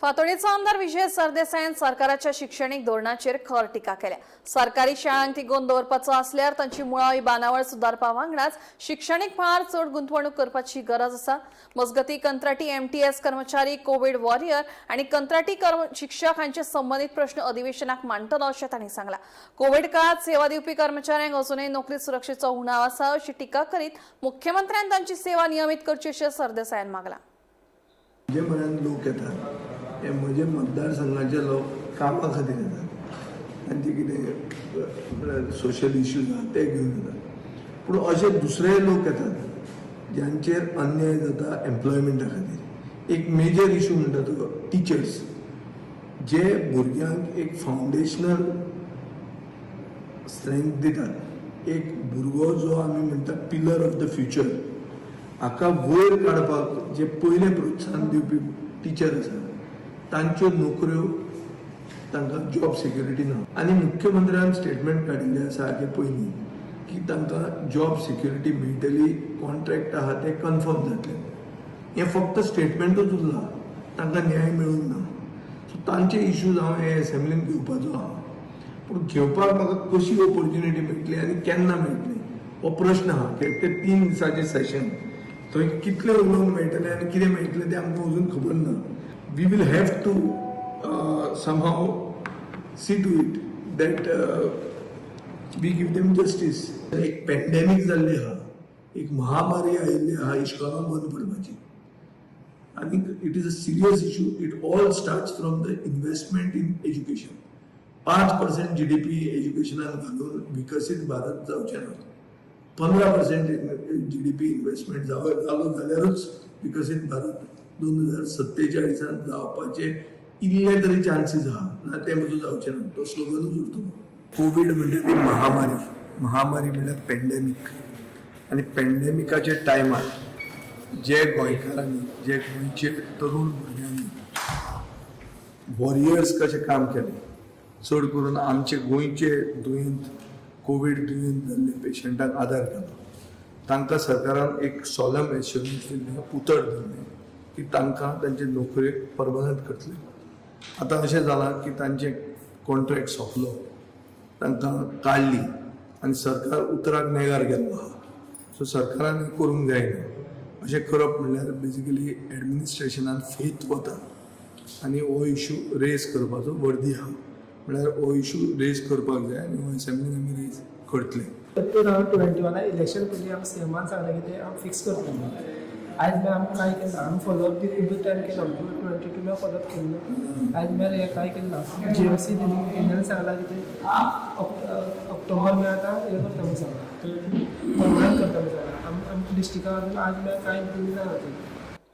फातोडेचो आमदार विजय सरदेसायान सरकाराच्या शिक्षणीक धोरणाचेर खर टिका केल्या. सरकारी शाळांक तिगोवन दवरपाचो आसल्यार तांची मुळावी बांदावळ सुदारपा वांगडाच शिक्षणीक मळार चड गुंतवणूक करपाची गरज आसा. मजगती, कंत्राटी एमटीएस कर्मचारी, कोविड वॉरियर आनी कंत्राटी शिक्षक हांचे संबंदीत प्रश्न अधिवेशनाक मांडटलो अशें तांणी सांगलां. कोविड काळात सेवा दिवपी कर्मचाऱ्यांक अजूनय नोकरी सुरक्षेचो उणाव आसा अशी टिका करीत मुख्यमंत्र्यान तांची सेवा नियमीत करची अशें सरदेसायान मागलां. म्हजे म्हऱ्यान लोक येतात, हे म्हजे मतदारसंघाचे लोक कामा खातीर येतात. तांचे कितें म्हळ्यार सोशल इश्यूज आहा ते घेवन येतात. पूण अशे दुसरेय लोक येतात ज्यांचेर अन्याय जाता एम्प्लॉयमेंटा खातीर. एक मेजर इशू म्हणटा तो टिचर्स, जे भुरग्यांक एक फावंडेशनल स्ट्रेंथ दितात. एक भुरगो जो आमी म्हणटा पिलर ऑफ the future, हाका वयर काडपाक जे पयलें प्रोत्साहन दिवपी टिचर आसा, तांच्यो नोकऱ्यो, तांकां जॉब सेक्युरिटी ना. आनी मुख्यमंत्र्यान स्टेटमेंट काडिल्लें आसा हाचे पयलीं की तांकां जॉब सेक्युरिटी मेळटली, कॉन्ट्रॅक्ट आहा तें कन्फर्म जातलें. हें फक्त स्टेटमेंटूच उरलां, तांकां न्याय मेळूंक ना. सो तांचे इश्यूज हांव हे एसेंब्लीन घेवपाचो आहा. पूण घेवपाक म्हाका कशी ऑपॉर्च्युनिटी मेळटली आनी केन्ना मेळटली हो प्रश्न आहा. कित्याक ते 3 दिसाचें सेशन, थंय कितलें उलोवंक मेळटलें आनी कितें मेळटलें तें आमकां अजून खबर ना. We will have to somehow see to it that we give them justice. एक पेंडेमीक जाल्ली आहा, एक महामारी आयिल्ली आहा इश्कोलां बंद पडपाची आनी it is a serious issue. It all starts from the investment in education. 5% GDP एज्युकेशनान घालून विकसीत भारत जावचें ना. 15% जीडीपी इन्व्हेस्टमेंट जालो जाल्यारूच विकसीत भारत 2047 त जावपाचे इल्ले तरी चान्सीस आहा. ना ते पसून जावचें ना, तो स्लोगनूच उरतलो. कोवीड म्हणजे ती महामारी. महामारी म्हणल्यार पेंडेमीक. आनी पेंडेमिकाच्या टायमार जे गोंयकारांनी, जे गोंयचे तरुण भुरग्यांनी वॉरियर्स कशें काम केलें, चड करून आमचे गोंयचे दुयेंत, कोवीड दुयेंत जाल्ले पेशंटांक आदार केलो, तांकां सरकारान एक सोलम एश्युरन्स दिल्लें, उतर दिल्लें की तांकां तांचे नोकरेक परमनंट करतले. आतां अशें जालां की तांचे कॉन्ट्रॅक्ट सोंपलो, तांकां काडली आनी सरकार उतराक नेगार गेल्लो आहा. सो सरकारान हें करूंक जायना. अशें करप म्हणल्यार बेजिकली एडमिनिस्ट्रेशनान फेथ वता. आनी हो इशू रेज करपाचो वर्दी आहा. म्हळ्यार हो इशू रेज करपाक जाय आनी हो एसेंब्लीन आमी रेज करतले. 2021 इलेक्शन पयलीं आमी सीएमान सांगलें की ते आमी फिक्स करतले म्हणून. आयज मेरेन आमकां कांय केलें ना. आमी फॉलोअप बी खूब टायम केलो, 2022 फॉलोअप केल्लो. आयज मेरेन हें कांय केलें ना. जीएमसी तेणें सांगलां की ते ऑक्टोबर मेरेन आतां हें करता म्हणून सांगलां, परमनंट करता म्हणून सांगलां. आमी आमच्या डिस्ट्रिक्टान अजून आज मेरेन कांय दिलें ना.